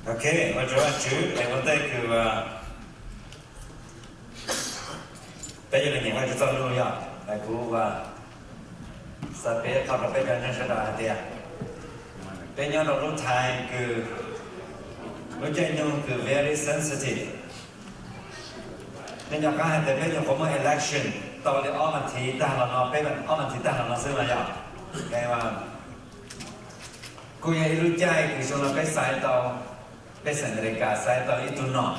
Ok, ua tsaug Vajtswv es ua ntej kws peb yuav los nyeem Vajtswv txoj lus yog, kuv xav piav qhov rau peb cov neeg sawv daws hais tias peb nyob rau lub time kws lub caij nyoog kws very sensitive. Nej nco qab hais tias peb nyuam qhuav muaj election tau li ob vas thiv tag los no, peb ob vas thiv tag los no xwb mas yog. Kuj yog ib lub caij kws xyoo no peb xaiv tau, pej xeem Amelikas xaiv tau ib tug nom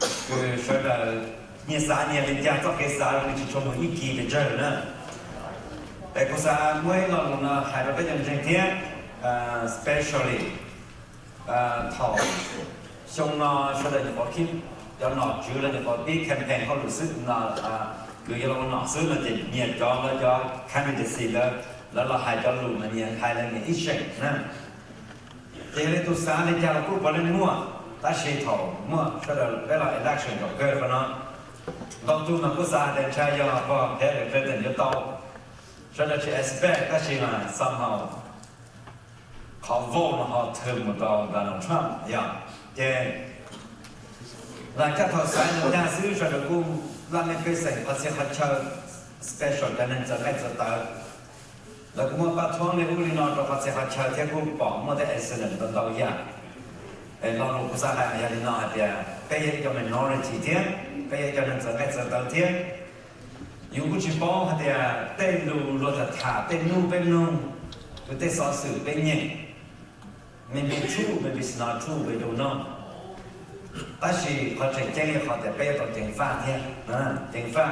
kws sawv daws nyias xav nyias li cas, txoj kev xav kws tsis tshua mus ib kis pes tsawg na. Es kuv xav muab ib lo lus no hais rau peb cov ntseeg thiab, especially thaum xyoo no sawv daws nyuam qhuav keep, cov nom tswv los nyuam qhuav pib campaign hauj lwm xwb no, kws yuav los ua nom xwb no ces nyias cov lawv cov candidacy ntawd lawv los hais cov lus mas nyias hais lawv nyias ib seem na. Ces yog li tus xav li cas los kuj puav leej muaj, tab sis thaum muaj sawv daws peb los election kom kawg qhov no, ntau tug mas kuj xav hais tias ntshai yog pog Hillary Clinton yuav tau, sawv daws tsis expect, tab sis mas somehow qhov vote no ho thwm mus rau Donald Trump yog. Ces laj kab thaum xaiv nws tag xwb sawv daws kuj, laj mej pej xeem qhov txhia qhov chaw, special cov neeg txawv nqaij txawv tawv, lawv kuj muaj paj thuab li ub li no rau qhov txhia qhov chaw thiab kuj pom muaj tej accident ntau ntau yam. Es lo lus kuv xav hais mas yog li no hais tias peb yog ib cov minority thiab, peb yog ib cov neeg txawv nqaij txawv tawv thiab. Yus kuj tsis paub hais tias tej lus luag tham tham, tej news peb mloog, kws tej xov xwm peb nyeem, maybe true, maybe it's not true, we don't know. Tab sis qhov tseem ceeb yog qhov tias peb yuav tau ceev faj thiab. Ceev faj.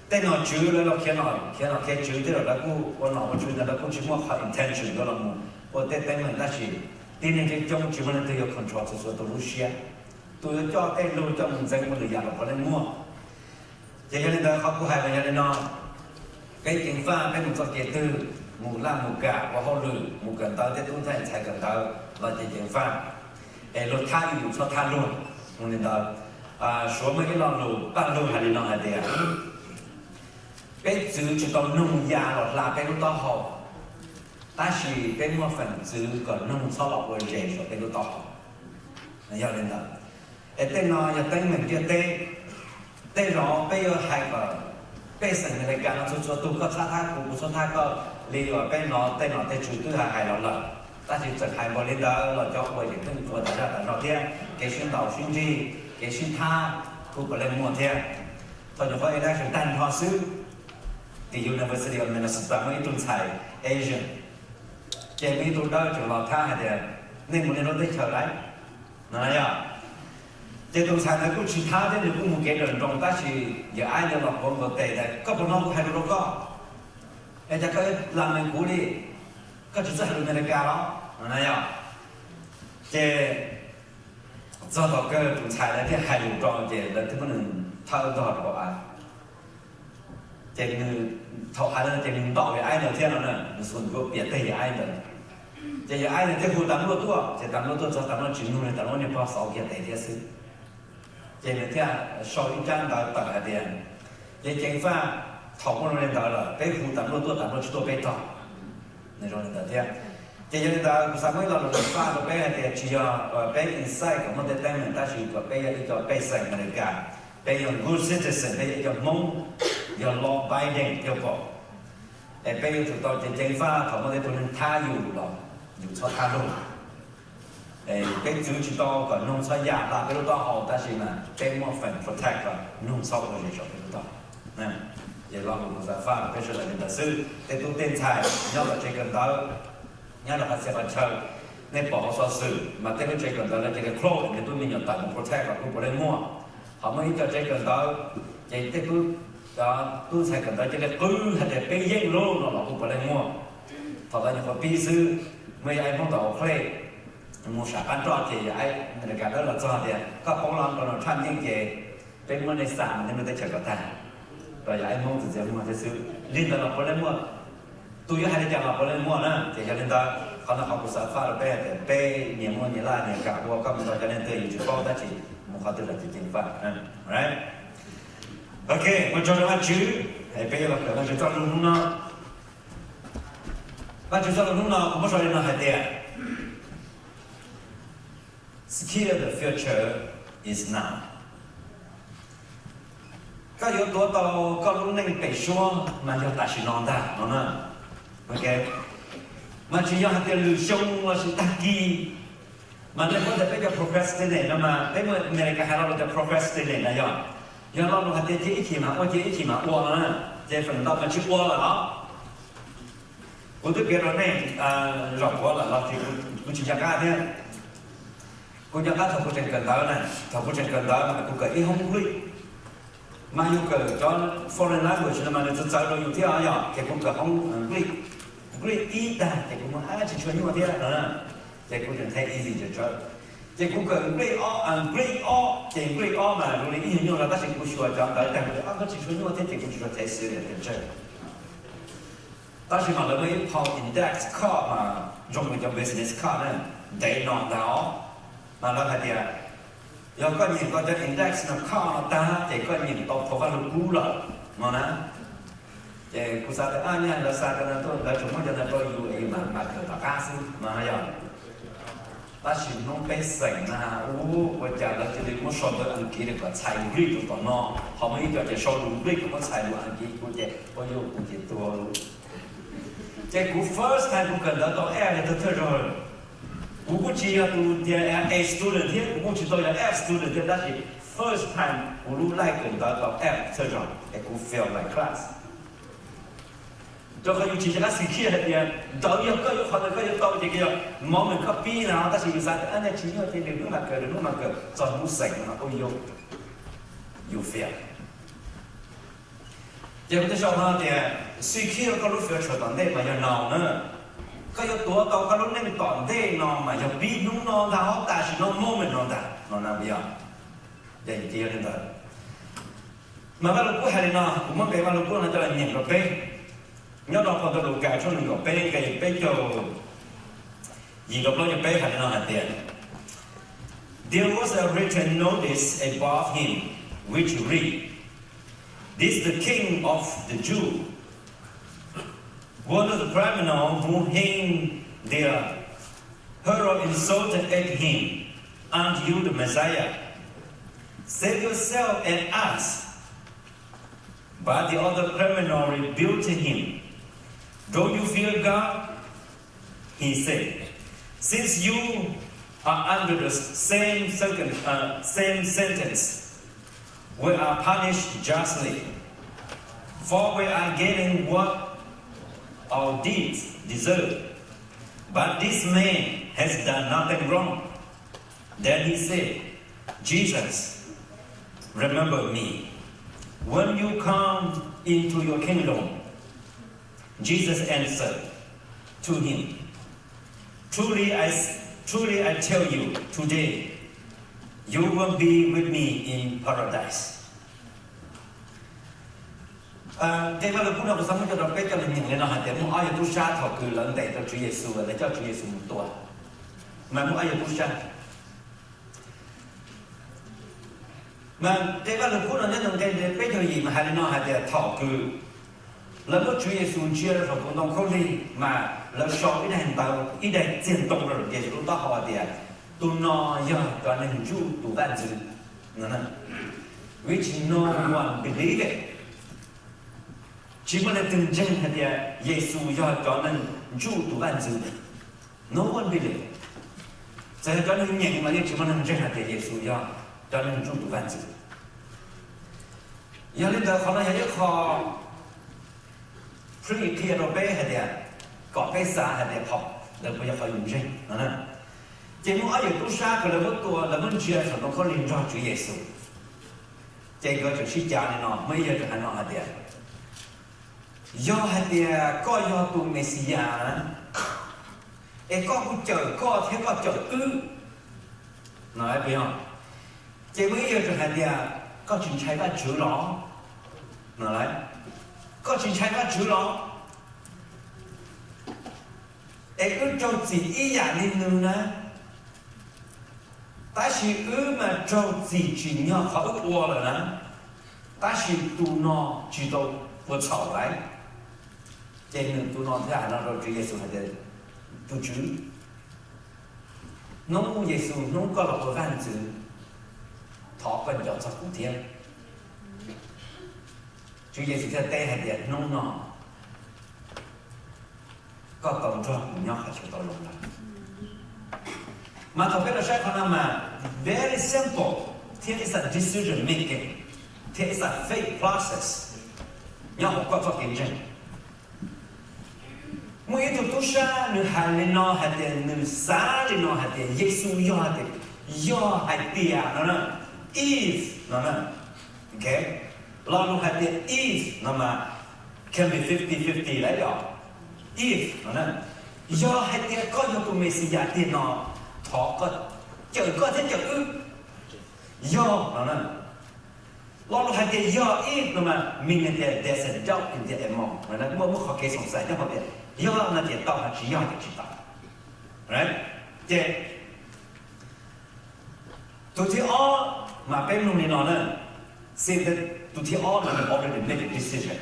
Tej nom tswv lawv los khiav nom khiav tswv tej zaum lawv kuj ua nom ua tswv ntawd lawv kuj tsis muaj qhov intention yuav los mus ua tej teeb meem, tab sis tib neeg coob coob tsis muaj leej twg yuav control txhua txhua tus lub siab. Tus yuav coj tej lus coj mus ntxeev ua lwm yam los puav leej muaj. Ces yog li ntawd qhov kuv hais mas yog li no, peb ceev faj, peb mus txoj kev twg, mus laj mus kam ua hauj lwm, mus kawm ntawv, tej tub tej ntxhais kawm ntawv los ces ceev faj, es luag thab yus yus txhob thab luag. Mus li ntawd, Suav muaj ib lo lus paj lug hais li no hais tias peb txwv tsis tau noog ya los hla peb lub taub hau, tab sis peb muaj feem txwv kom noog txhob los ua zes saum peb lub taub hau. Yog li ntawd, es tej no yog teeb meem ntiaj teb. Tej zaum peb yuav hais kom pej xeem Amelikas no txhua txhua tus koj txhob thab kuv, kuv txhob thab koj, li uas peb no tej nom tej tswv twb hais hais los lawm, tab sis txawm hais npaum li ntawd los cov uas yeej pheej ua tas zaj tas zog thiab, kev sib ntaus sib nrig, kev sib thab kuj puav leej muaj thiab. Thaum nyuam qhuav election tag nrho xwb, tim University of Minnesota muaj ib tug ntxhais Asian, ces muaj ib tug dawb tseem los thab hais tias nej mus nej lub teb chaws lauj no yog. Ces tus ntxhais ntawd kuj tsis thab thiab, nws kuj mus kev nrawm nroos, tab sis yawm aib ntawd los quav nkaus tes tias koj puas hnov kuv hais lus rau koj? Es cas koj lam mees kuv li? Koj tsis txawj hais lus Amelikas los no na yog. Ces txog thaum kawg tus ntxhais ntawd thiaj hais lus rau, ces lawv thiaj muab nws thawb ntog rau av. Ces nws, thaum hais li ces nws ntaus yawm aib ntawd thiab no na, nws xuas nws kuj piam teg yawm aib ntawd. Ces yawm aib ntawd thiaj hu tas npluaj tuaj, ces tas npluaj tuaj txog tas npluaj tsis nug li, tas npluaj niag pog xauv kiag tes thiab xwb. Ces nws thiaj sau ib tsab ntawv tawm hais tias, ces ceev faj, thaum muaj li ntawd lawm peb hu tas npluaj tuaj tas npluaj tsis tuaj peb tog. Nws zoo li ntawd thiab. Ces yog li ntawd kuv xav muab ib lo lus faj rau peb hais tias tsis yog peb incite kom muaj tej teeb meem, tab sis kom peb yog ib co pej xeem Amelikas, peb yog good citizen, peb yog ib co Hmoob, yog law abiding people. Es peb yuav tsum tau ceev ceev faj, thaum muaj tej tug neeg thab yus los yus txhob thab luag. Peb txwv tsis tau kom noog txhob ya hla peb lub taub hau, tab sis mas peb muaj feem protect kom noog txhob ua zes saum peb lub taub hau. Ces lo lus kuv xav faj rau peb sawv daws li ntawd xwb. Tej tub tej ntxhais nyob tom tsev kawm ntawv, nyob rau qhov txhia qhov chaw, nej pom hauv xov xwm mas tej lub tsev kawm ntawv lawv cia li close, nws tub me nyuam tawm mus protect los kuj puav leej muaj. Ho muaj ib co tsev kawm ntawv, ces tej tub, tub ntxhais kawm ntawv cia li qw hais tias peb yeej lub no los kuj puav leej muaj. Thaum ntawd nyuam qhuav pib xwb, muaj ib yawm aib Hmoob tom Oak Cliff mus sam qab nroj ces yawm aib Amelikas dawb los txog tias koj poob los rau no tshaj yeej ces peb muab nej xa mus nej lub teb chaws kom tag. Rau yawm aib Hmoob txiv txiv muag thiab xwb. Li ntawd los puav leej muaj, tus yuav hais li cas los puav leej muaj na. Ces yog li ntawd qhov no qhov kuv xav faj rau peb tias peb nyias muaj nyias laj nyias kam ua, koj mus rau cov neeg twg yus tsis paub tab sis mus qhov twg los ceev ceev faj. Ok, ua tsaug rau Vajtswv, peb yuav los kawm Vajtswv txoj lus hnub no. Vajtswv txoj lus hnub no kuv muab sau li no hais tias, Secure the future is now. Koj yuav tuav tau koj lub neej pem suab mas yog tam sim no ntag no na. Mas tsis yog hais tias lwm xyoo los sis tag kis. Mas nej muab tias peb cov procrastinate no mas peb muaj America hais lo lus tias procrastinate na yog, yog lo lus hais tias cia ib chim mas ua, cia ib chim mas ua no na. Ces feem ntau mas tsis ua lawm os. Kuv twb piav rau nej zaum puav lawm los ces kuv tsis nco qab thiab. Kuv nco qab thaum kuv tseem kawm ntawv na, thaum kuv tseem kawm ntawv mas kuv kawm ib hoob Greek, mas yus kawm cov foreign language no mas nws txawv txawv rau yus thiab yog, ces kuv kawm hoob Greek, Greek ib tag ces kuv muab ab tsis tshua nyuaj thiab no, ces kuv tseem thaij easy tsawv. Ces kuv kawm Greek ob, Greek ob, ces Greek ob mas zoo li ib nyuag nyuaj no tab sis kuv xyuas cov ntawv tag kuv tias ab koj tsis tshua nyuaj thiab ces kuv tsis tshua thev xwb li tsawg. Tab sis mas lawv muaj ib phau index card mas zoo li cov business card na, ntev no ntag os. Mas lawv hais tias yog koj nyeem tau cov index no card no tag ces koj nyeem tau phau Vaj Lug Kub lawm no na. Ces kuv xav tias ab nyaj lawv xa cov no tuaj, lawv tsuas muab cov no rau yus es yus mam mam kawm tom qab xwb no yog. Tab sis hnub peb xeem na, ua cas lawv cia li muab sau ntawv Askiv li kom txhais Greek rau tom no, ho muaj ib co ces sau lus Greek kom muab txhais lus Askiv, kuv ces ua yuj kuv ces tuag lawm. Ces kuv first time kuv kawm ntawv tau F li thawj zaug. Kuv kuj tsis yog tus tias A student thiab kuv kuj tsis tau yog F student thiab, tab sis first time kuv lub life kawm ntawv tau F thawj zaug es kuv fail my class. Rau qhov yus tsis nco qab xim khiaj hais tias ntawd yog koj yuav qhov ntawd koj yuav tau ces koj yog moment koj pib no, tab sis yus xav tias ab nyaj tsis nyuaj ces lwm hnub mam kawm, lwm hnub mam kawm, txog hnub xeem no ua yuj, yus fail. Ces kuv twb sau no tias xim khiaj koj lub future tom ntej mas yog now na. Koj yuav tuav tau koj lub neej tom ntej no mas yog pib hnub no ntag, tam sim no moment no ntag no na yog. Ces yog li ntawd, mas Vaj Lug Kub hais li no, kuv muab nqe Vaj Lug Kub no coj los nyeem rau peb. Nyob rau phau ntawv Lukas tshooj nees nkaum peb nqe peb caug yim rau plaub caug peb hais li no hais tias, There was a written notice above him which read, This the King of the Jews. One of the criminals who hanged there hurled insult at him, Aren't you the Messiah? Save yourself and us. But the other criminal rebuked him. Don't you fear God? He said, Since you are under the same, circum- uh, same sentence, we are punished justly, for we are getting what our deeds deserve. But this man has done nothing wrong. Then he said, Jesus, remember me when you come into your kingdom. Jesus answered to him, Truly I, truly I tell you, today you will be with me in paradise. Nqe Vaj Lug Kub no kuv xav muab coj rau peb coj los nyeem li no hais tias muaj ob yawg tub sab thaum kws lawv ntes rau Tswv Yexus, lawv coj Tswv Yexus mus tua, mas muaj ob yawg tub sab. Mas nqe Vaj Lug Kub no nyob nqe peb caug yim mas hais li no hais tias thaum kws lawv muab Tswv Yexus ntsia rau saum tus ntoo khaub lig mas lawv sau ib daim ntawv, ib daim txiag ntoo rau Yexus lub taub hau hais tias, Tus no yog cov neeg ntsuj tus vaj ntxwv, which no one believed. Tsis muaj leej twg ntseeg hais tias Yexus yog cov neeg ntsuj tus vaj ntxwv. No one believed. Txawm yog cov neeg nyeem los yeej tsis muaj neeg ntseeg hais tias Yexus yog cov neeg ntsuj tus vaj ntxwv. Yog li ntawd qhov no yog ib qho prove qhia rau peb hais tias, kom peb xav hais tias qhov ntawd puas yog qhov yus ntseeg no. Ces muaj ob yawg tub sab kws lawv muab tua, lawv muab ntsia saum ntoo khaub lig nrog Tswv Yexus. Ces nkawd tseem sib cav li no, muaj ib yawg tseem hais no hais tias, Yog hais tias koj yog tus Mexiyas na, es koj kuj cawm koj thiab koj cawm wb no. Ces muaj ib yawg tseem hais tias, Koj tsis ntshai Vajtswv los? Koj tsis ntshai Vajtswv los? Es wb raug txim ib yam li nws na, tab sis wb mas raug txim tsim nyog qhov wb ua lawm na, tab sis tus no tsis tau ua txhaum lawm. Ces nws tus no thiaj hais no rau Tswv Yexus hais tias, Tus Tswv, Hnub Yexus, hnub koj los ua vaj ntxwv, thov koj nco txog kuv thiab. Tswv Yexus thiaj teb hais tias, hnub no koj tau nrog kuv nyob qhov chaw tau zoo lawm. Mas thaum peb los saib qhov no mas very simple, thiab it's a decision making, thiab it's a faith process nyob hauv koj txoj kev ntseeg. Muaj ib tug tub sab nws hais li no hais tias, nws xav li no hais tias Yexus yog hais tias, yog hais tias no na, if no na, lo lus hais tias if no mas can be fifty fifty lawm yom. If no na, yog hais tias koj yog tus Mexiyas tiag no, thov koj, cawm koj thiab cawm wb, yog no na. Lo lus hais tias yog if no mas mean tias there's a doubt in the among, muaj, muaj qhov kev xoom xaiv nyob hauv tias yog no ces tau, tsis yog ces tsis tau. Ces tus thib ob mas peb mloog li no na, since tus thib ob no already make a decision.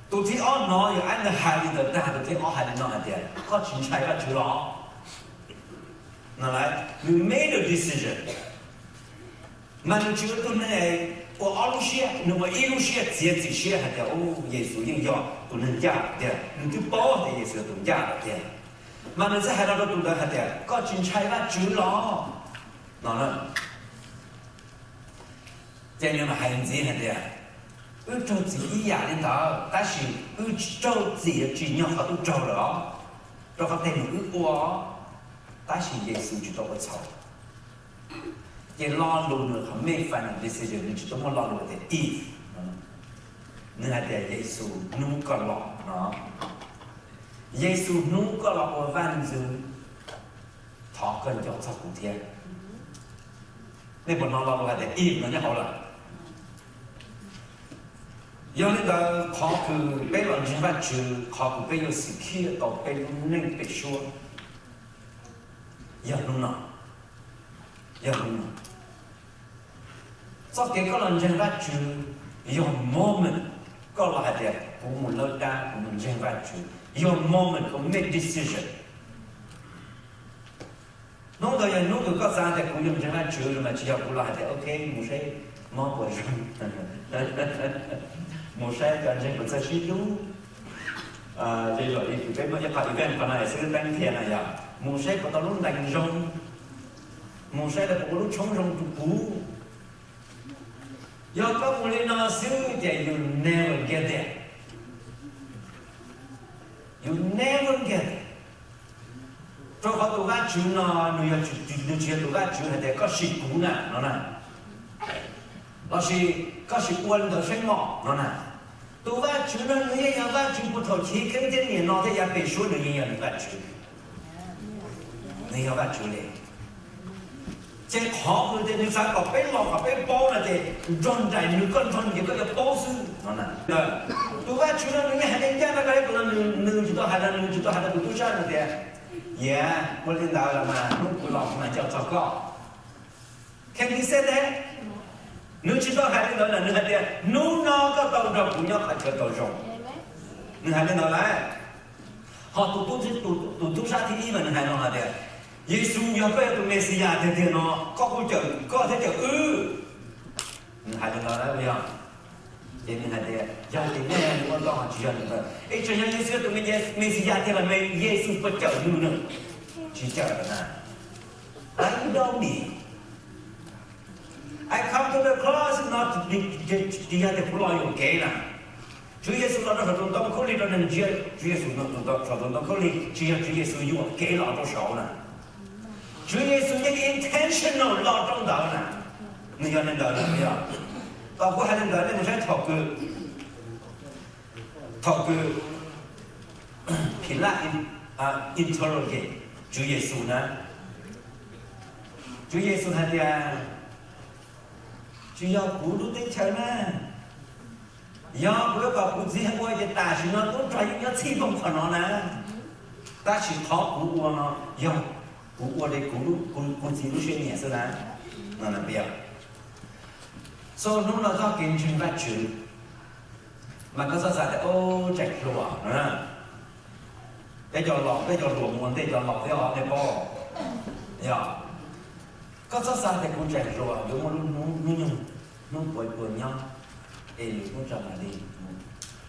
Tus thib ob hnov yog ab ntawd hais li ntawd tag, tus thib ob hais li no hais tias, koj tsis ntshai Vajtswv los? No lawm, nws made a decision. Mas nws tsis yog tus neeg ua ob lub siab, nws ua ib lub siab txiav txim siab hais tias, u, Yexus yeej yog tus neeg ncaj tiag, nws twb paub tias Yexus yog tus ncaj lawm tiag. Mas nws txawm hais rau tus ntawd hais tias, koj tsis ntshai Vajtswv los? No na. Ces nws mam hais ntxiv hais tias, wb raug txim ib yam li ntawd, tab sis wb raug txim tsim nyog qhov wb raug lawm os, rau qhov tej nws wb ua, tab sis Yexus tsis tau ua txhaum. Ces lo lus nws qhov make final decision, nws tsis tau muaj lo lus tias if. Nws hais tias Yexus hnub koj los no, Yexus hnub koj los ua vaj ntxwv, thov koj nco txog kuv thiab. Nej puas hnov lo lus hais tias if no nyob hauv lawm? Yog li ntawd qhov kws peb los ntseeg Vajtswv, qhov kws peb yuav secure tau peb lub neej pem suab yog hnub no, yog hnub no. Txoj kev koj los ntseeg Vajtswv yog moment koj los hais tias kuv mus lawb dab, kuv mus ntseeg Vajtswv, yog moment koj make decision. Hnub ntawd yog hnub kws koj xav tias kuv yuav ntseeg Vajtswv no mas tsis yog kuv los hais tias ok, mus saib mob puas zoo, mus saib cov ntseeg puas txawj sib hlub. Ces zaum no peb muaj ib qho event qhov no xwb, teeb thiab na yog mus saib puas tau lub ntees zoo, mus saib lawv puas ua lub tshoob zoo rau kuv. Yog koj mus li no xwb ces you never get there. You never get there. Rau qhov tus Vajtswv no nws yog, nws tsis yog tus Vajtswv hais tias koj sim kuv na no na, lossis koj sim ua li ntawd saib mog no na. Tus Vajtswv no nws yeej yog Vajtswv puag thaum chiv keeb thiab niam no thiab yav pem suab nws yeej yog nws Vajtswv. Nws yog Vajtswv li. Ces qhov kws tias nws xav kom peb los kom peb paub no ces nrog nraim nws, koj nrog nws ces koj yuav paub xwb no na. Tus Vajtswv no nws yeej hais tias ncaj no, koj ib tus no nws tsis tau hais no, nws tsis tau hais rau tus tub sab no tias, yam, ua li ntawd los mas hnub kuv los kuv mam nco txog koj. Can he say that? Nws tsis tau hais li ntawd na, nws hais tias hnub no koj tau nrog kuv nyob qhov chaw tau zoo. Nws hais li ntawd lawm. Ho tus tub sab thib ib mas nws hais no hais tias, Yexus, yog koj yog tus Mexiyas tiag tiag no, koj kuj cawm koj thiab cawm wb. Nws hais li ntawd lawm yog. Ces nws hais tias yog tias nej ua tau ho tsis yog li ntawd, es tseem yog Yexus yog tus Mexiyas tiag los Yexus puas cawm nws na? Tsis cawm na. Are you dumb me? I come to the cross not, tsis yog tias kuv los yuam kev na. Tswv Yexus los rau saum tus ntoo khaub lig rau neeg ntsia, Tswv Yexus saum tus ntoo khaub lig tsis yog Tswv Yexus yuam kev los rau saud na. Tswv Yexus yeej intentional los rau ntawd na. Nws yog li ntawd na, yog. Tau kuv hais li ntawd nej mus saib thaum kws, thaum kws Philaj interrogate Tswv Yexus na, Tswv Yexus hais tias, tsis yog kuv lub teb chaws na, yog kuv yuav kom kuv txiv ua ces tam sim no tub rog yeej nyob txhij npoo qhov no na. Tab sis qhov kuv ua no yog kuv ua li kuv, kuv txiv lub siab nyiam xwb na. So hnub no txoj kev ntseeg Vajtswv mas koj txhob xav tias, o, tseem hluas no. Peb cov laus, peb cov hluas mus ua ntej cov laus thiab os nej paub. Yog koj txhob xav tias kuv tseem hluas yuav muaj lub hnub, hnub nyoog, hnub puav puas nyob es lwm hnub tso mam li mus.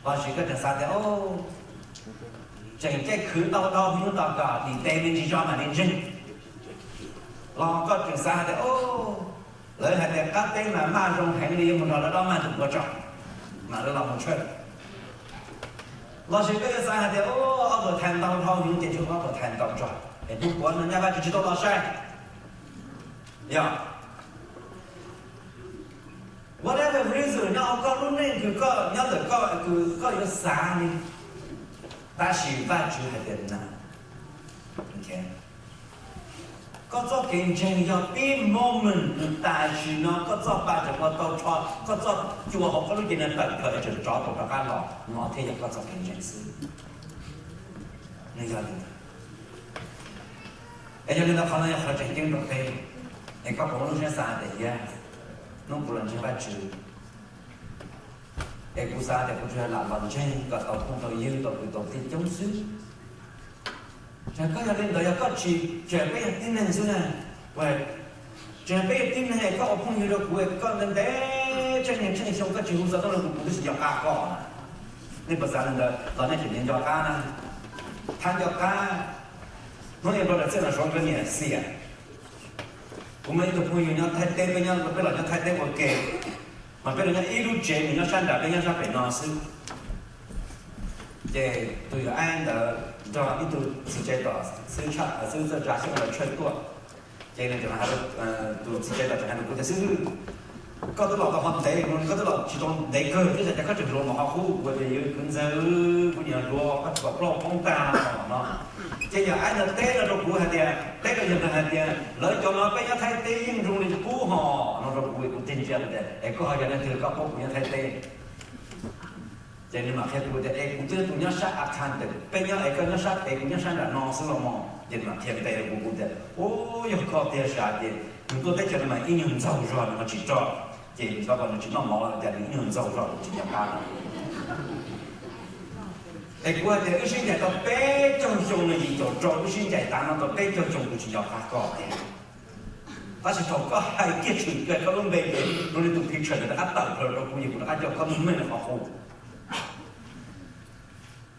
Los sis koj tseem xav tias tseem caij khwv tau dhau hnub tau kom dim tes me ntsis tso mam li ntseeg. Los koj tseem xav hais tias lawv hais tias qab teb mas maj zoo heev li, yuav mus nrog lawv dob maj tus ua tso, mam li los mus tshawj. Los sis koj yuav xav hais tias ob tuam thais ntau dhau heev ces tsuas ob tuam thais ntau tso, es hnub puav no nyab Vajtswv tsis tau los sai. Yog whatever reason nyob hauv koj lub neej kws koj nyob ntawm koj kws koj yuav xav li, tab sis Vajtswv hais tias na, koj txoj kev ntseeg yog pib moment kws tam sim no koj txoj pa tseem ua tau rho, koj txoj cua hauv koj lub cev no tawm plaws es tseem rov tau rov qab los, no thiaj yog koj txoj kev ntseeg xwb. Nws yog li ntawd. Es yog li ntawd qhov no yog qhov tseem ceeb rau peb, es koj puas muaj lub siab xav tias yog hnub kuv los ntseeg Vajtswv es kuv xav tias kuv tsuas yog lam los ntseeg kom tau phooj tau ywg tau kwv tau tij coob xwb. Ces koj yog li ntawd yog koj tsis, tseem peb yog tib neeg xwb na, tseem peb yog tib neeg es koj ua phooj ywg rau kuv, koj ntev ntev tsheej niaj tsheej xyoo koj tsis hu xov tooj rau kuv, kuv twb tsis nco qab koj na. Nej puas xav li ntawd los nej tseem nco qab na? Thab nco qab. Hnub ib ntsis txij no Suav nkawd niam xiam, kuv muaj ib tug phooj ywg nyob Thaib teb, peb nyob, peb los nyob Thaib teb ua ke, mas peb los nyob ib lub tsev, nws nyob sab nram, peb nyob sab pem no xwb. Ces tus yawm aib ntawd nrog ib tug txiv tsev tom xwb, xwb txawj tsav xyoob los tshawj tuaj. Ces nws, tus txiv tsev tom tseem hais rau kuv tias, xib hwb, koj twb los tau ho ntev, koj twb los tsis tau ntev kawg thiab, cas koj tseem hluas npaum ho qub? Kuv tias, yawg kwv ntxawg, kuv nyiam hluas, koj tsis pom plaub hau poob tag no. Ces yawm aib ntawd teb no rau kuv hais tias, teb rau yawg ntawd hais tias, lawv cov no peb nyob Thaib teb yeej zoo li qub ho, no rau kuv, kuv tig ntsia tias, es koj ho yog leej twg koj paub kuv nyob Thaib teb? Ces nws mam qhia kuv tias, es kuv twb tus nyob sab Akha ntawm peb nyob, es koj nyob sab pem, kuv nyob sab nram no xwb los mas. Ces nws mam qhia npe rau kuv, kuv tias, u, yog koj tiag sas. Ces nws tuaj teb chaws no mas ib nyuag ntxaug zog nws ho tsis rog, ces nws xav kom nws tsis noj mov los cas nws ib nyuag ntxaug zog nws tsis nco qab no. Es kuv hais tias wb sib ncaim tau peb caug xyoo no, yim caum rau, wb sib ncaim tav no tau peb caug xyoo kuv tsis nco qab koj tiag. Tab sis thaum koj hais kiag tshwm kiag koj lub npe ces zoo li tus phi tshawm ntawd rov qab tawm plaws rau kuv, ces kuv rov qab coj koj mus meej qhov qub.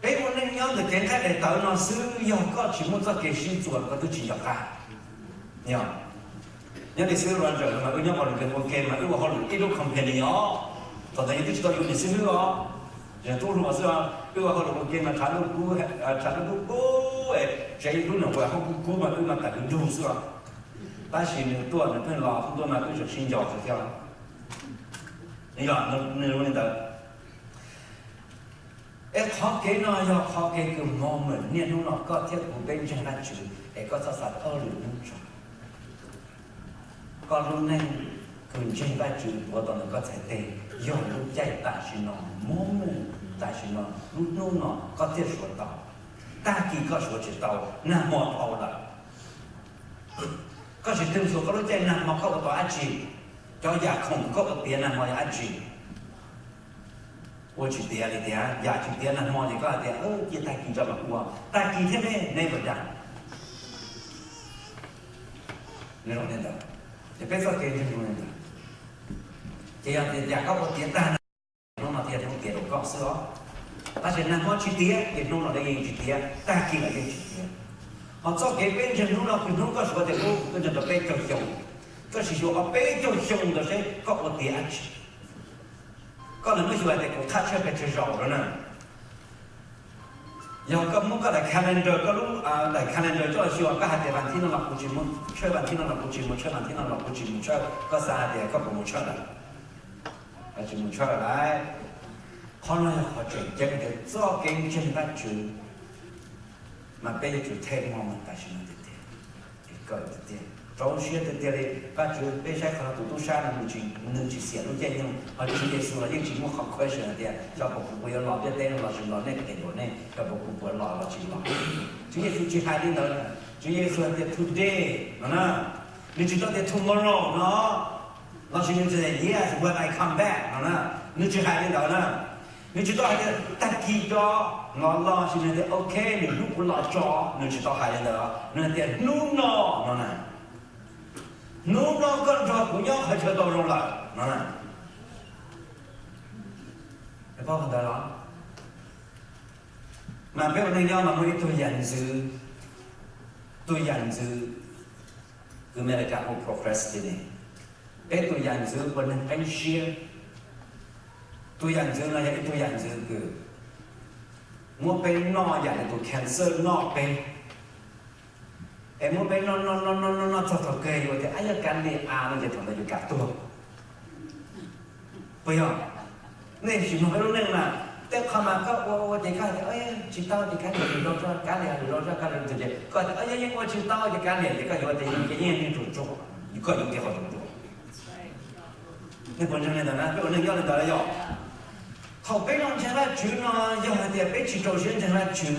Peb ua neej nyob ntawm kev nqaij daim tawv no xwb, yog koj tsis muaj txoj kev sib txuas koj twb tsis nco qab. Yog, nyob li xib hwb Roger no mas wb nyob ua lwm ua ke mas wb ua hauj lwm ib lub company os. Thaum ntawd yus twb tsis tau yuav niam xib hwb os, yog tub hluas xwb os. Wb ua hauj lwm ua ke mas tshav ntuj kub, tshav ntuj kub kub, tsev ib lub nyuam qhuav hauj kub kub mas wb mas tawm ntug xwb os. Tab sis nws tuaj nws pheej los, tuaj mas wb tseem sib nco kawg thiab. Yog nws li ntawd. Es qhov kev no yog qhov kev kws moment niaj hnub no koj thiab kuv peb ntseeg Vajtswv, es koj txhob xav ob lwm hnub tso. Koj lub neej kws ntseeg Vajtswv tuav tau ntawm koj txhais tes yog lub caij tam sim no, moment tam sim no, lub hnub no koj thiaj suav tau. Tag kis koj suav tsis tau, nag hmo dhau lawm. Koj sim txhua koj lub caij nag hmo koj ua tau dab tsi? Cov yam khoom koj ua tiav nag hmo yog dab tsi? Ua tsis tiav li tiag, yam tsis tiav nag hmo ces koj hais tias cia tag kis tso mam ua, tag kis thiab ne, never done. Nws zoo li ntawd, ces peb txoj kev ntseeg zoo li ntawd. Ces yog tias yam koj ua tiav tag nag hmo, hnub no thiaj hnub tiav rau koj xwb os. Tab sis nag hmo tsis tiav ces hnub no los yeej tsis tiav, tag kis los yeej tsis tiav. Ho txoj kev peb ntseeg hnub no kws hnub koj xyuas tias ub, koj ntseeg tau peb caug xyoo, koj sim xyuas qhov peb caug xyoo ntawd seb koj ua tiav dab tsi. Koj lam muab xyuas hais tias kuv qhab tshawj pes tsawg zaus no na. Yog koj muab koj daim calendar, koj lub daim calendar coj los xyuas, koj hais tias vas thib no los kuv tsis mus tshawj, vas thib no los kuv tsis mus tshawj, vas thib no los kuv tsis mus tshawj, koj xav hais tias koj puas mus tshawj lawm? Koj tsis mus tshawj lawm lauj. Qhov no yog qhov tseem ceeb tias txoj kev ntseeg Vajtswv mas peb yuav tsum take moment tam sim no tiag tiag, kawm tiag tiag, rau siab tiag tiag li. Vajtswv, peb saib qhov no tus tub sab no nws tsis, nws tsis xiam lub caij nyoog, ho Tswv Yexus los yeej tsis muaj qhov question hais tias xyov puas kuv puas yuav los ntiaj teb no los tsis los, nej kem npaum nej, xyov puas kuv puas los los tsis los. Tswv Yexus tsis hais li ntawd. Tswv Yexus hais tias today no na, nws tsis tau tias tomorrow no, los sis nws tsis tias yes when I come back no na, nws tsis hais li ntawd na. Nws tsis tau hais tias tag kis tso, no los, sis nws tias ok, nws hlub kuv los tso, nws tsis tau hais li ntawd. Nws hais tias hnub no, no na, hnub no koj nrog kuv nyob qhov chaw tau zoo lawm, no na. Paub qhov ntawd los? Mas peb ua neej nyob mas muaj ib tug yam ntxwv, tus yam ntxwv, kwv Amelikas hu procrastinate. Peb tus yam ntxwv ua neeg qeeb siab. Tus yam ntxwv no yog ib tug yam ntxwv kws muab peb noj yam li tus cancer noj peb, es muab peb noj noj noj noj noj noj txog thaum kawg yuav tias ab yog kav liam a no ces thaum ntawd yus kam tuag. Puas yog? Nej sim mloog peb lub neej mas, tej qho mas koj ua ua ces koj hais tias tsis tau ces kav liam, lwm zaus tso, kav liam, lwm zaus tso, kav liam, ces koj tias yog yeej ua tsis tau ces kav liam, ces koj yuav tias yeej yeej tsuas tsuag, koj yuav kev qhov tsuas tsuag. Nej puas ntseeg li ntawd na? Peb ua neej nyob li ntawd yog, thaum peb los ntseeg Vajtswv no, yog hais tias peb tsis rau siab ntseeg Vajtswv,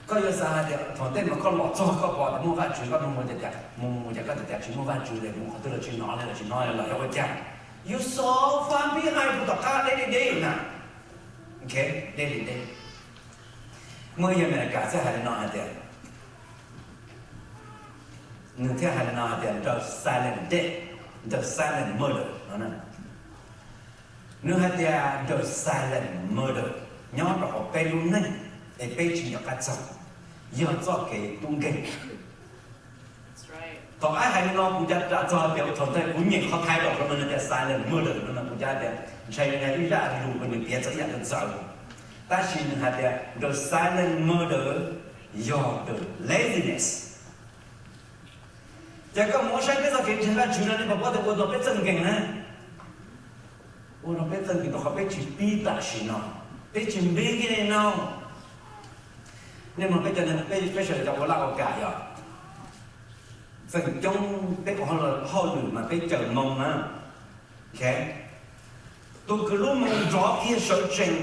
koj yuav xav hais tias thaum ntej mas koj los txog koj pom tias muaj Vajtswv, koj mus mus cas cas mus mus cas koj tias cas tsis muaj Vajtswv li, mus qhov twg los tsis hnov li, los tsis hnov li los yog ua cas? Yus xov fab npib hais rau tom qab deb li deb na. Ok, deb li deb. Muaj ib yawg Amelikas thiaj hais li no hais tias, nws thiaj hais li no hais tias the silent death, the silent murder no. Nws hais tias the silent murder nyob rau hauv peb lub neej es peb tsis nco qab txog, yog txoj kev tub nkeeg. Thaum ab hais li no kuv cav ras txog tias thaum ntawd kuv nyeem qhov thaiv los rau nws tias silent murder no, kuv cav tias ntshai ib zaj lus uas nws piav txog ib yam ntxawv. Tab sis nws hais tias the silent murder yog the laziness. Ces koj mus saib peb txoj kev ntseeg Vajtswv no, nej puas paub tias ua rau peb txawj nkees na? Ua rau peb txawj nkees rau qhov peb tsis pib tam sim no, peb tsis npib kiag li no. Nej mloog peb cov, peb sawv daws cov ua laj ua kam yog, feem coob peb ua hauj lwm mas peb caws moo na. Tus kws lub moo nrov kiag sawv tsees,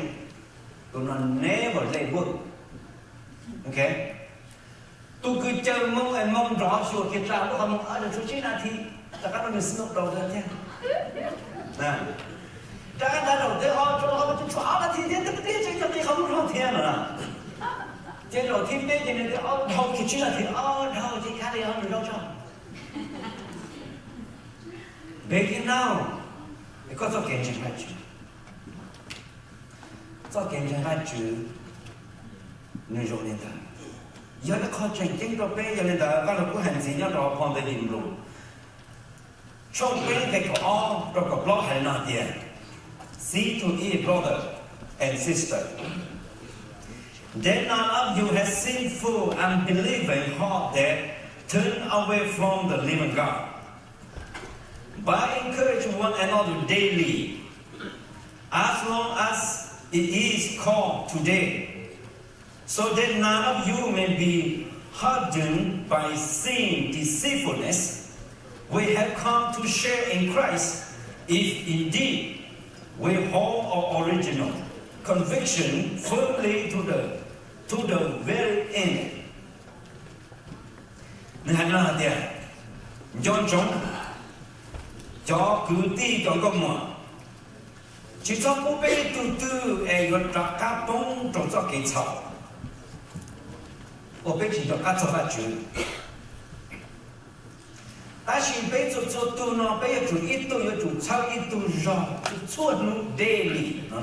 tus no never late work. Tus kws caws moo es moo nrov xyuas kiag tsa lub qhov moo, tshuav tsib nas this, rov qab rau nws snow rau ntawd thiab. Rov qab nrov rau ntawd, tshuav ob nas this thiab, twb tseem cov qhov moo dhau thiab no. Ces zaum thib peb ces nws tias ob dhau kiag tsib nas this, ob dhau ces kav liam, nws dhau tso. Begin now. Koj txoj kev ntseeg Vajtswv, txoj kev ntseeg Vajtswv nws zoo li ntawd, yog ib qho tseem ceeb rau peb. Yog li ntawd Vaj Lug Kub hais ntxiv nyob rau phau ntawv His Blues tshooj peb nqe kaum ob rau kaum plaub hais li no tias, See to it, brother and sister, that none of you has sinful, unbelieving heart that turn away from the living God, but encourage one another daily, as long as it is called today, so that none of you may be hardened by sin's deceitfulness. We have come to share in Christ, if indeed we hold our original conviction firmly to the, to the very end. Nws hais no hais tias, nco ntsoov cov kwv tij cov nkauj muam, tsis txhob pub peb ib tug twg es yuav rov qab poob rau txoj kev txhaum uas peb tsis nco qab txog Vajtswv. Tab sis peb txhua txhua tug no peb yuav tsum ib tug yuav tsum txhawb ib tug zog txhua hnub daily no.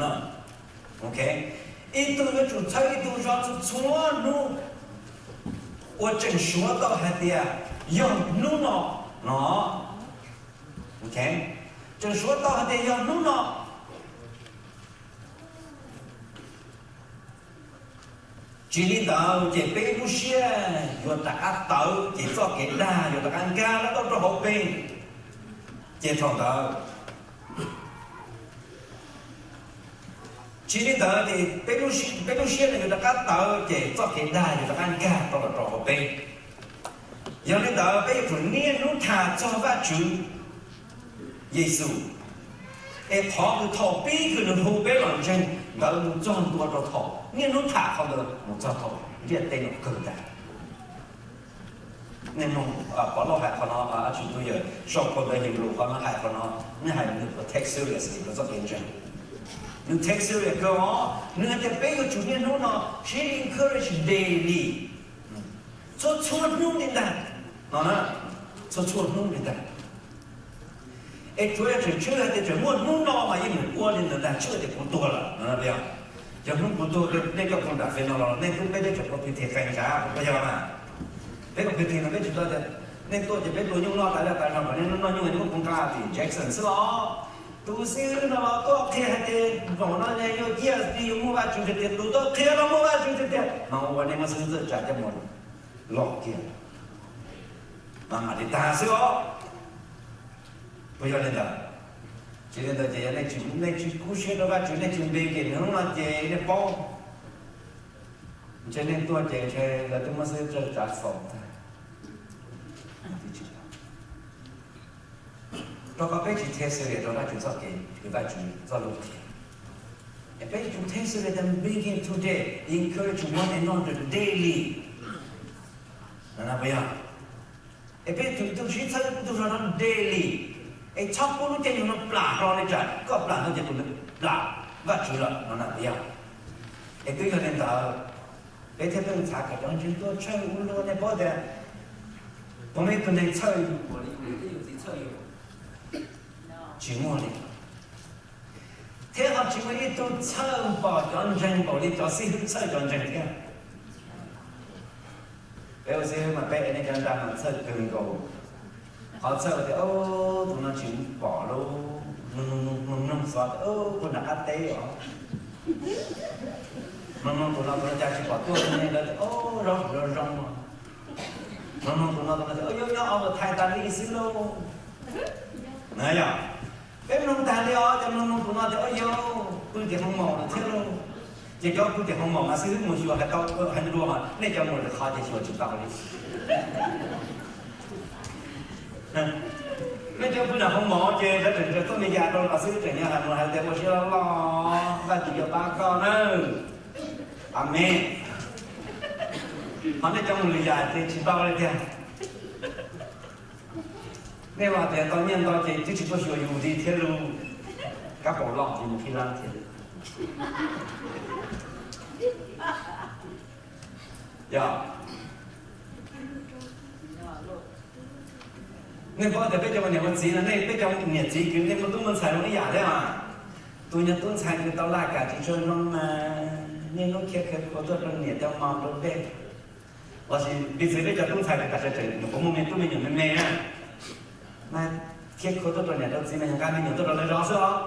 Ib tug yuav tsum txhawb ib tug zog txhua txhua hnub, uas tseem suav tau hais tias yog hnub no no. Tseem suav tau hais tias yog hnub no. Tsis li ntawd ces peb lub siab yuav rov qab tawv ces txoj kev dag yuav rov qab nkag los tau rau hauv peb, ces thaum ntawd tsis li ntawd ces peb lub siab no yuav rov qab tawv ces txoj kev dag yuav rov qab nkag tau los rau hauv peb. Yog li ntawd peb yuav tsum niaj hnub tham txog Vajtswv Yexus, es qhov kws thaum pib kws nws hu peb los ntseeg ntawd mus txog ntua rau thaum niaj hnub tham qhov ntawd mus txog thaum ntiaj teb no kawg ntag. Nej mloog Pov Lauj hais qhov no, tsis tu yawm sau phau ntawv His Blues qhov no hais qhov no, nej hais nws take seriously rau txoj kev ntseeg. Nws take serious kawg os, nws hais tias peb yuav tsum niaj hnub no sib encourage daily, txhua txhua hnub li ntag no, txhua txhua hnub li ntag. Es tsuav yog tseem tshwj hais tias tseem muaj hnub no mas yeej mus ua li ntawd ntag, tshwj tias kuv tuag lawm no, yog hnub kuv tuag nej coj kuv nram fem no los nej twb peb teb tseem ua phi thi qee ntshav, puas yog mas? Peb ua phi thi no peb tsis tau tias nej tuaj ces peb tua nyuj noj tas zaj tas zog kom nej noj nyuj, nej muab kuv nqa tim Jackson xwb los. Tus xib hwb no los tuaj qhia hais tias zaum no yuav ciaj, yuav muaj Vajtswv tiag tiag, tus tuaj qhia no muaj Vajtswv tiag tiag, mas ua nej muab xib hwb txawj tsa coj mus lom kiag, mas mam li tag xwb os. Puas yog li ntawd? Tsis li ntawd ces yog nej tsis kub siab rau Vajtswv, nej tsis npe ces nws hnub no ces nej paub, ntshe nej tuaj ces ntshe lawv twb muab xib hwb txawj tsa faus tag. Rau qhov peb tsis take serious rau Vajtswv txoj kev, Vajtswv txoj lus qhia. Es peb yuav tsum take serious the begin today, encourage one another daily. No puas yog? Es peb yuav tsum sib txhawb tus zog no daily, es txhob pub lub caij nyoog no plam hlo li tsam koj plam no ces tus ntawd plam Vajtswv lawm no na puas yog? Es twb yog li ntawd, peb thiaj pheej txhav kom cov ntseeg tuaj txhawj ua luaj, nej paub tias puas muaj ib tug neeg txhawj yus npaum li yus niam thiab yus txiv txhawj yus? Tsis muaj li. Thiab ho tsis muaj ib tug txhawj npaum cov ntseeg npaum li cov xib hwb txhawj cov ntseeg thiab. Peb ua xib hwb mas peb ev nej cov nra mas txhawj kawg nkaus. Qhov txhawj tias, tus no tsis pom lub, mloog mloog xov tias puag nram qab teb os. Mloog mloog tus no tus no cas tsis pom tuaj li ne, lawv tias zoo zoo zoo. Mloog mloog tus no tus no tias yog nyob overtime tas li xwb lauj. Na yog, peb mloog tag li os, ces mloog mloog tus no tias yog pw tim hoo maum lawm thiab lauj. Ces cov pw tim hoo maum mas xib hwb mus xyuas hais tau, hais lus mas nej cov mus lwm qhov ces xyuas tsis tau li. Nej cov pw nram hoo maum ces lawv tseem txawj tuaj me yas rau los xib hwb tseem nyob hais mus hais tias ua siab loj loj, Vajtswv yuav pab koj nawb. Amees. Ho nej cov mus lwm yam ces tsis tau li tiag. Nej los tias tau nyiaj ntau ces twb tsis tuaj xyuas yus li thiab lauj. Kab paus los ces mus qhib lab thiab. Yog, nej paub tias peb cov ua niam ua txiv no, nej peb cov niam txiv kws nej muaj tub muaj ntxhais zoo ib yam thiab mas. Tus nyuag tub ntxhais kws tau laj kam tsis tshua zoo mas niaj hnub khiav khawv khuav tuaj rau niam cov mos rau dej. Lossis piv txwv peb cov tub ntxhais kws tam sim tseem nyuam qhuav muaj me tub me nyuam me me na, mas khiav khuav tuaj rau niam rau txiv mas yog nqa me nyuam tuaj rau lawv zov xwb os.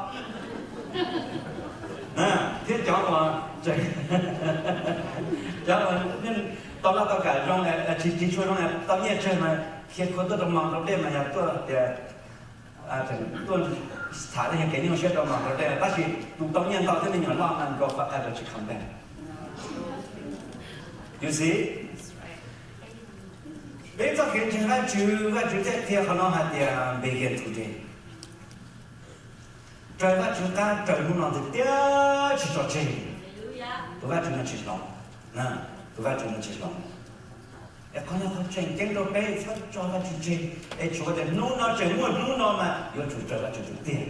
Thiab cov uas, cov uas tau laj tau kam zoo, tsis tsis tshua zoo, tau nyiaj tsawg mas khiav khuav tuaj rau mos rau dej mas yog tuaj tias tuaj tham tej kev nyuaj siab rau mos rau dej, tab sis tus tau nyiaj ntau thiab me nyuam loj mas nkaus forever tsis come back. You see? Peb txoj kev ntseeg Vajtswv, Vajtswv thiaj qhia qhov no hais tias begin today. Raws Vajtswv qab raws hnub no tiag tiag tsis tso tseg. Tus Vajtswv no tsis hloov, tus Vajtswv no tsis hloov. Es qhov no qhov tseem ceeb rau peb txhob tso Vajtswv tseg, es tsuav tias hnub no tseem muaj hnub no mas yuav tsum raws Vajtswv tiag tiag.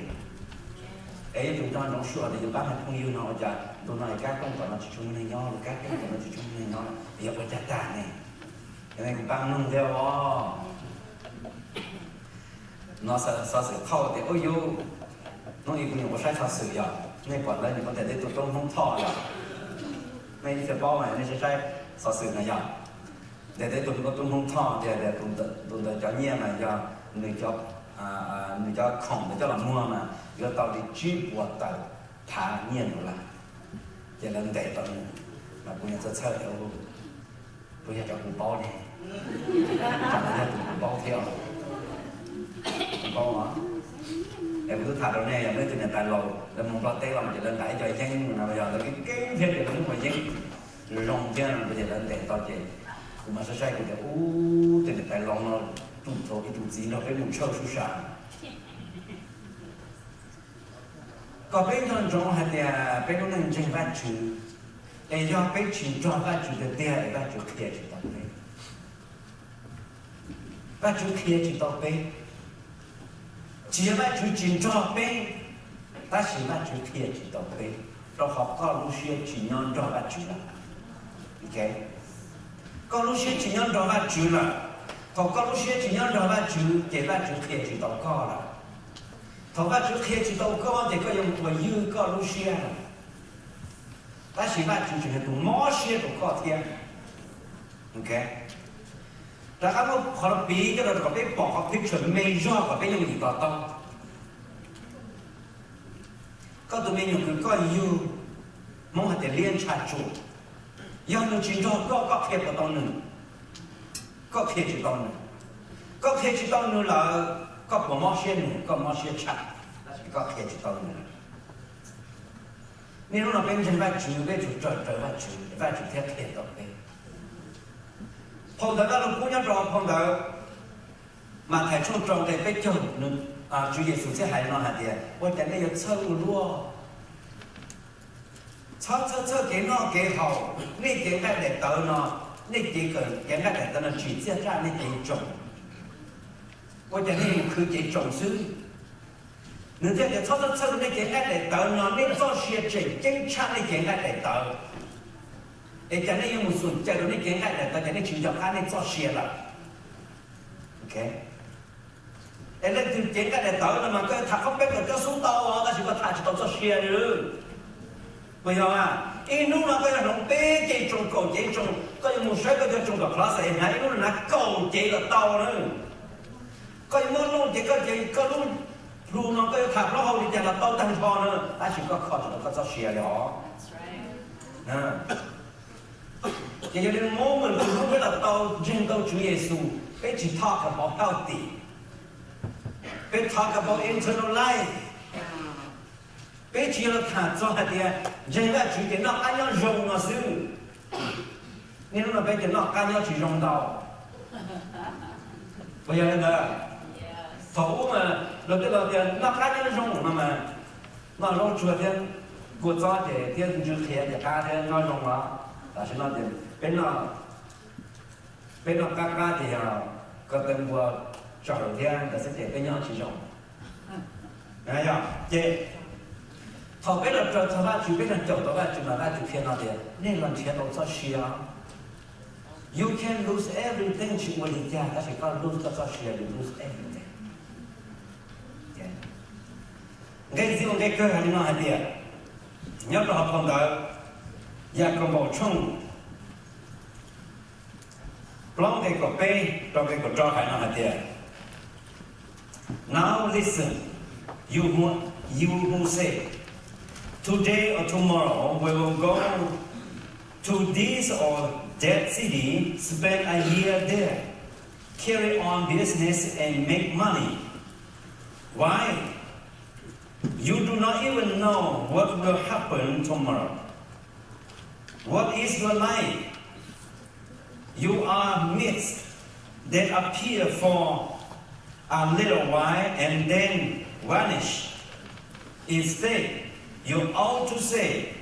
Es yuav tsum nco ntsoov sua tias yus pab hais phooj ywg no ua cas ntu no es kab tooj tom no tsis tshua muaj neeg nyob, kab tooj tom no tsis tshua muaj neeg nyob, yog ua cas tag ne? Kuv pab mloog thiab os. No xov xwm qhauj tias ub yus, hnub ib kuv nyuam qhuav saib xov xwm yog, nej pom ntawd nyuam qhuav ntes tau ib tug tub Hmoob Thoj yog, nej ib txhia paub mas nej saib saib xov xwm no yog, ntes tau ib tug tub Hmoob Thoj tias tus ntawd cov nyiaj mas yog nws cov khoom ntawd coj los muag mas yuav tau li tsib puas tawm phav nyiaj dollar. Ces lawv ntes tau nws, mas kuv nyuam txawj txhawj tias puas yog cov kuv paub ne, tsam yog tus kuv paub thiab. Kuv paub os. Es kuv twb tham rau nej yog muaj ib tug niam tais laus lawv mus Nplog teb los ces lawv nqa ib co yeeb no yog lawv keeb keeb thiab ces lawv muab cov yeeb zoo thiab no ces lawv ntes tau ces kuv mas saib saib kuv tias ub, tus niam tais laus no tu tau ib tug txiv nrog peb mus tshawj sub sa. Kom peb nco ntsoov hais tias peb lub neej ntseeg Vajtswv, es yog peb tsis nrog Vajtswv tiag tiag es Vajtswv qhia tsis tau peb. Vajtswv qhia tsis tau peb. Tsis yog Vajtswv tsis nrog peb, Tab sis Vajtswv qhia tsis tau peb, rau qhov koj lub siab tsis nyob nrog Vajtswv lawm. Koj lub siab tsis nyob nrog Vajtswv lawm. Thaum koj lub siab tsis nyob nrog Vajtswv ces Vajtswv qhia tsis tau koj lawm. Thaum Vajtswv qhia tsis tau koj ces koj yuav mus ua ywj koj lub siab lawm. Tab sis Vajtswv tseem yog tus mob siab rau koj thiab. Rov qab muab qhov no piv coj los kom peb pom qhov picture me zog kom peb yeej ua to taub. Koj tus me nyuam kws koj yug, Hmoob hais tias liab ntsha tsuam, yog nws tsis nrog koj, koj qhia puas tau nws? Koj qhia tsis tau nws. Koj qhia tsis tau nws lawm, koj puas mob siab nws? Koj mob siab tshaj, tab sis koj qhia tsis tau nws. Niaj hnub no peb ntseeg Vajtswv, peb tsum raws raws Vajtswv, Vajtswv thiaj qhia tau peb. Phau ntawv Vajluskub nyob rau phau ntawv Mathais tshooj rau nqe peb caug, Tswv Yexus thiaj hais no hais tias, ua cas nej yuav txhawj ua luaj? Txhob txhawj txhawj kev noj kev haus, nej cev nqaij daim tawv no, nej cev, kev nqaij daim tawv no tsim txiaj tshaj nej cev tsoos. Ua cas nej mus khwv cev tsoos xwb? Nws thiaj tias, txhob txhawj txhawj, nej cev nqaij daim tawv no, nej txoj sia tseem ceeb tshaj nej cev nqaij daim tawv. Es cas nej yuav mus xum caws rau nej cev nqaij daim tawv, cas nej tsis nco qab nej txoj sia lawm? Es leej twg cev nqaij daim tawv no mas koj yuav tham qhov peb kaum cuaj xub tau, tab sis koj tham tsis tau txoj sia li. Puas yog? Ib hnub no koj yuav hloov peb cev tsoos, kaum cev tsoos, koj yuav mus saib koj cov tsoos tom closet, hnav ib hnub no hnav kaum cev los tau na. Koj yuav muab looj ces koj ces koj lub hlu no koj yuav tham plaub hau li cas los tau tag nrho na, tab sis koj kho tsis tau koj txoj sia li os. Ces yog li moment tus hnub peb los tau ntseeg tau Tswv Yexus, peb tsis talk about healthy, peb talk about eternal life. Peb tsis yog los tham txog hais tias ntseeg Vajtswv ces noj qab nyob zoo no xwb. Niaj hnub no peb ces noj qab nyob tsis zoo ntau. Puas yog li ntawd? Thaum ub mas luag tej laus tias noj qab nyob zoo no mas, noj zaub tsuag thiab kua txob ces thiab ntsw qhiav ces qab thiab nyob zoo los. Tam sim no ces peb noj, peb noj qab qab ces yog ko taw npua tsaws thiab ntawd xwb ces peb nyob tsis zoo. Yog ces thaum peb los raws txog Vajtswv, peb los caum tau Vajtswv mas Vajtswv qhia no tias nej los nrhiav tau txoj sia. You can lose everything, tsis ua li cas, tab sis koj lose koj txoj sia, you lose everything. Nqe ntxiv ua nqe kawg hais li no hais tias, nyob rau hauv phau ntawv Yakaunpaus tshooj plaub nqe kaum peb rau nqe kaum rau hais no hais tias, Now listen, you who, you who say, today or tomorrow we will go to this or that city, spend a year there, carry on business and make money. Why? You do not even know what will happen tomorrow. What is your life? You are mists that appear for a little while and then vanish. Instead, you ought to say,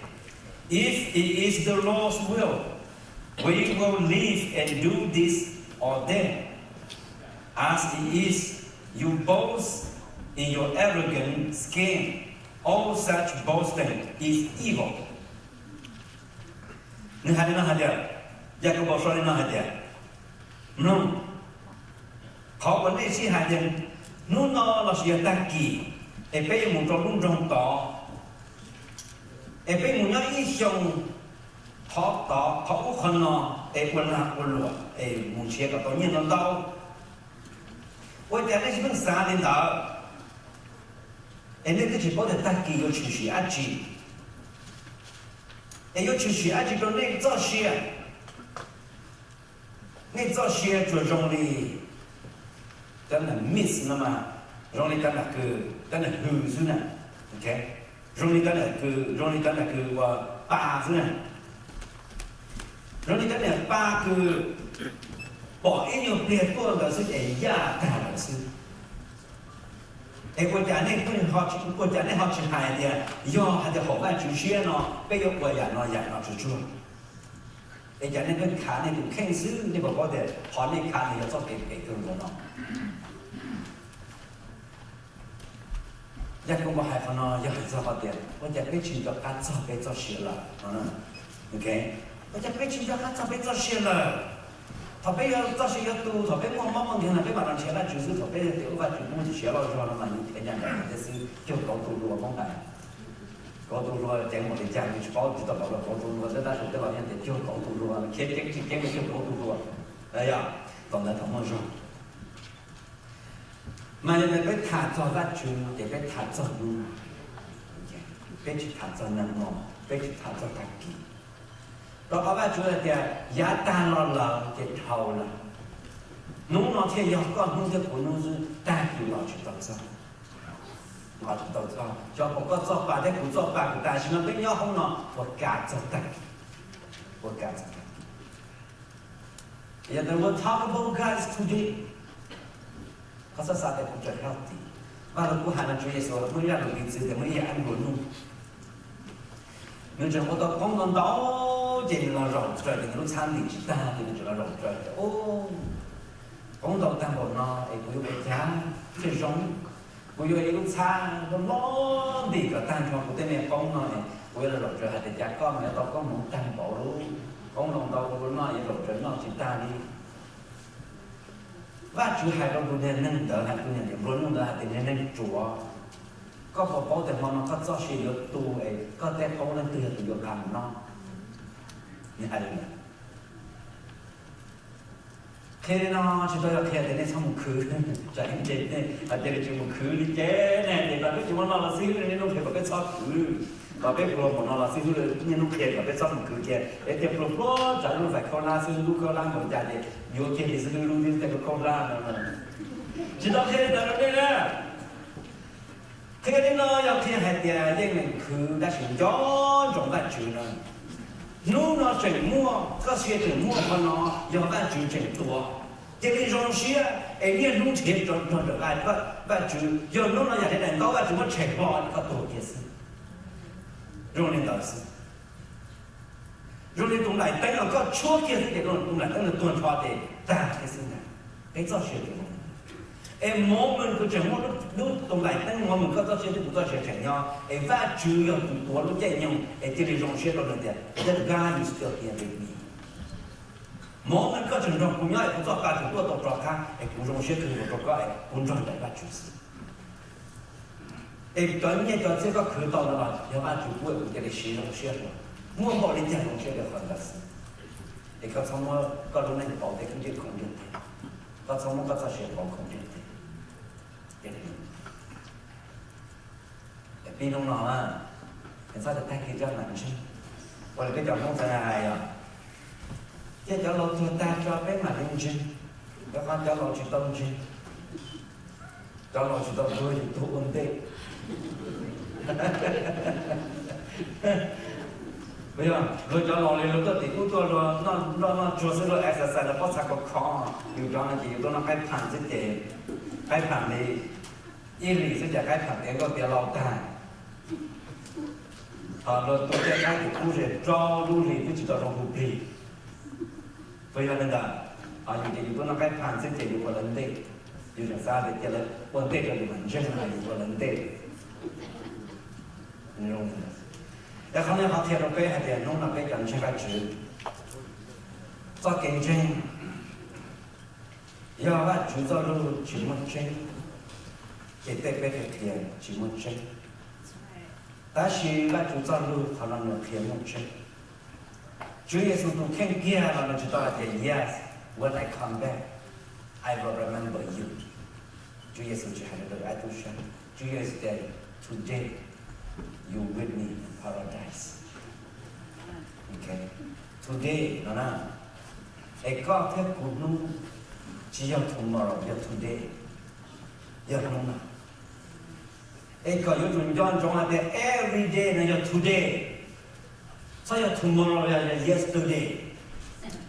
if it is the Lord's will, we will live and do this or that. As it is, you boast in your arrogant skin. All such boasting is evil. Nws hais li no hais tias, Yakaunpaus sau li no hais tias, mloog, qhov uas nej sib hais tias hnub no lossis yog tag kis es peb yuav mus rau lub nroog tod, es peb mus nyob ib xyoos, qhov tod qhov ub qhov no, es ua lag ua luam es mus nrhiav kom tau nyiaj ntau ntau. Ua cas nej tsis pheej xav li ntawd? Es nej twb tsis paub tias tag kis yuav tshwm sim dab tsi, es yuav tshwm sim dab tsi rau nej txoj sia. Nej txoj sia tsuas zoo li cov nam mist no mas, zoo li cov nam kws, cov nam hws xwb na. Zoo li cov nam kws, zoo li cov nam kws uas pa xwb na. Zoo li cov nam pa kws pom ib nyuag pliag tuaj ntawd xwb ces yaj tag lawm xwb. Es ua cas nej, ua cas nej ho tsis hais tias yog hais tias haum Vajtswv siab no peb yuav ua yam no yam no tsuag tsuag? Es cas nej pheej khav nej tus kheej xwb, nej puas paub tias qhov nej khav nws yog txoj kev phem kawg nkaus no? Yaj Koob hais qhov no yog hais txog qhov tias ua cas peb tsis nco qab txog peb txoj sia lawm no. Ua cas peb tsis nco qab txog peb txoj sia lawm? Thaum peb yuav txoj sia yuav tu, thaum peb muaj mob muaj nkeeg no peb mam los nrhiav Vajtswv xwb. Thaum peb tias ua Vajtswv muab tsis siav loj zog no mas yus thiaj nco ntsoov thiab xwb. Cuag kauv tu hlua Hmoob hais, kauv tu hlua ceev npaum li cas nws tsis paub, tsis tau pom los kauv tu hlua, tab sis tej laus yeej tias cuag kauv tu hlua, khiav ceev tsis ceev los cuag kauv tu hlua. Yog, thaum ntawd thaum muaj zog. Mas yog tias peb tham txog Vajtswv ces peb tham txog hnub no, peb tsis tham txog neeg no, peb tsis tham txog tag kis. Rau qhov Vajtswv hais tias yav tag los lawm ces dhau lawm. Hnub no thiaj yog koj hnub thiab kuv hnub xwb, tag kis los tsis tau txog. Los tsis tau txog, xyov puas koj txoj pa thiab kuv txoj pa, kuv tam sim no peb nyob hauv no puas kam txog tag kis, puas kam txog tag kis. Yog tias we'll talk about God today, koj txhob xav tias kuv tseem healthy. Vaj lug kub hais no Tswv Yexus muaj ib zaj lus piv txwv tias muaj ib yam nplua nuj, nws tseem ua tau qoob ntau ntau, ces nws los zaum raws tias nws lub txhab ntim tsis tag ces nws tseem los zaum raws tias, qoob ntau tag npaum no es kuv yuav ua cas thiaj zoo? Kuv yuav ib lub txhab loj loj ntim kom tag nrho kuv tej me qoob no es kuv yuav los zaum raws hais tias cas koj mas yuav tau koob hmoov tag npaum li, qoob ntau ntau ua luaj no yuav zaum raws noj tsis tag li. Vajtswv hais rau tus niag neeg ntawd, hais tus niag nplua nuj ntawd hais tias niag neeg ruam, koj puas paub tias hmo no koj txoj sia yuav tu es koj tej qoob leej twg yog tus yuav nqa mus noj? Nws hais li ntawd. Qhia li no tsis tau yog qhia tias nej txhob mus khwv, tsam ib ntsis nej hais tias tsis mus khwv li ces nej hais tias kom peb tsis muaj noj los xib hwb, niaj hnub qhia kom peb txhob khwv, kom peb pluag npaum no los xib hwb, niaj hnub qhia kom peb txhob mus khwv kiag, es tias pluag pluag tsam lub vais khaub hlab xib hwb, lub khaub hlab npaum li cas ces yuav kiag li xib hwb lub thiab tej lub khaub hlab no. Tsis tau qhia li ntawd rau nej na. Qhia li no yog qhia hais tias yeej meem khwv tab sis nco ntsoov Vajtswv no. Hnub no tseem muaj, koj sia tseem muaj qhov no, yog Vajtswv tseem tuav. Cia li zoo siab es niaj hnub nrhiav nrog ntawm Vajtswv, yog hnub no yog daim ntaub Vajtswv muab tshem hlo es koj tuag kiag xwb. Zoo li ntawd xwb. Zoo li tus nplaim teeb no koj tshuab kiag xwb ces tus nplaim teeb no tuag nrho ces tag kiag xwb ntag. Peb txoj sia ces zoo. Es moment koj tseem muaj lub tus nplaim teeb moment koj txoj sia thiab kuv txoj sia tseem nyob es Vajtswv yog tus tuav lub caij nyoog es cia li zoo siab rau nws tias that guy is still here with me. Moment koj tseem nrog kuv nyob es kuv txoj pa tseem tuaj tau rov qab es kuv zoo siab kawg nkaus rau koj es kuv nrog nraim Vajtswv xwb. Es cov nyiaj cov txiaj koj khwv tau no los yog Vajtswv pub es kuv cia li siv zoo siab rau. Muaj npaum li cas zoo siab rau qhov ntawd xwb. Es koj txhob muab koj lub neej pauv tej khwb ntiag khoom ntiag teg, koj txhob muab koj txoj sia pauv khoom ntiag teg. Pib hnub no na, es txhob tias tag kis tso mam ntseeg. Ua li peb cov Hmoob txawv hais os, cia cov laus tuag tag tso peb mam li ntseeg, rau qhov cov laus tsis tau ntseeg. Cov laus tsis tau tuag, yus tuag ua ntej. Yog luag cov laus li luag tuaj tim ub tuaj luag noj noj tsuag xwb, luag exercise los pob txha khov kho, yus cov no ces yus tuaj noj qaib phaam xwb ces, qaib phaam li ib hlis xwb ces qaib phaam tiav nkauj tiav laus tag. Ho luag tus tej qaib tim ub ze rau lub hlis twb tsis tau zoo hu plig. Puas yog li ntawd? Ho yus ces yus tuaj noj qaib phaam xwb ces yus ua lawv ntej. Yus tseem xav tias cia lawv ua ntej rau yus mam ntseeg no yus ua lawv ntej. Es qhov no qhov qhia rau peb hais tias hnub no peb cov ntseeg Vajtswv txoj kev ntseeg, yog Vajtswv txoj lug tsis muaj tseeb, ces tej peb qhia qhia tsis muaj tseeb. Tab sis Vajtswv txoj lug qhov no nws qhia muaj tseeb. Tswv Yexus tus kheej kiag los nws tsis tau hais tias, yes, when I come back, I will remember you. Tswv Yexus tsis hais li ntawd, Tswv Yexus tias, today you with me in paradise. Today no na, es koj thiab kuv hnub tsis yog tomorrow, yog today, yog hnub no. Es kom yuav tsum nco ntsoov hais tias every day no yog today, txhob yog tomorrow, yog yesterday.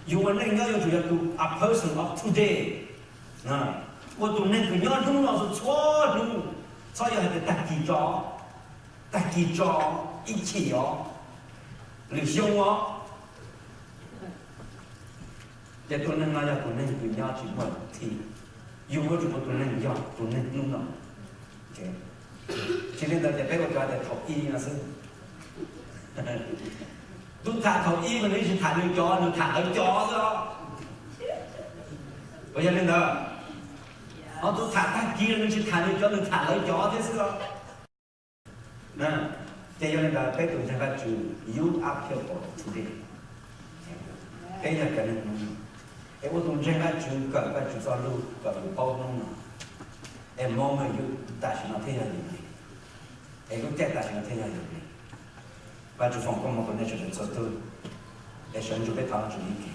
Yus ua neej nyob yuav tsum yog tus a person of today. Ua tus neeg kws nyob hnub no txhua hnub, txhob yog hais tias tag kis tso, tag kis tso, ib chim os, lwm xyoo os. Ces tus neeg no yog tus neeg kws nyob tsis muaj thim. Yus yuav tsum ua tus neeg yog tus neeg hnub no. Tsis li ntawd ces peb ua cov tias thaum i no xwb. Tus tham thaum i mas nws tsis tham nws cov, nws tham lawv cov xwb os. Puas yog li ntawd? Ho tus tham tag kis los nws tsis tham nws cov, nws tham lawv cov thiab xwb os. Ces yog li ntawd peb tus ntseeg Vajtswv, you are people today. Peb yog cov neeg hnub no, es ua tus ntseeg Vajtswv, kawm Vajtswv txoj lus kom yus paub hnub no, es moment yus tam sim no thiaj yog yus li, es lub caij tam sim no thiaj yog yus li. Vajtswv foom koob hmoov rau nej sawv daws txhua tus, es sawv ntsug peb thov Vajtswv ib ke.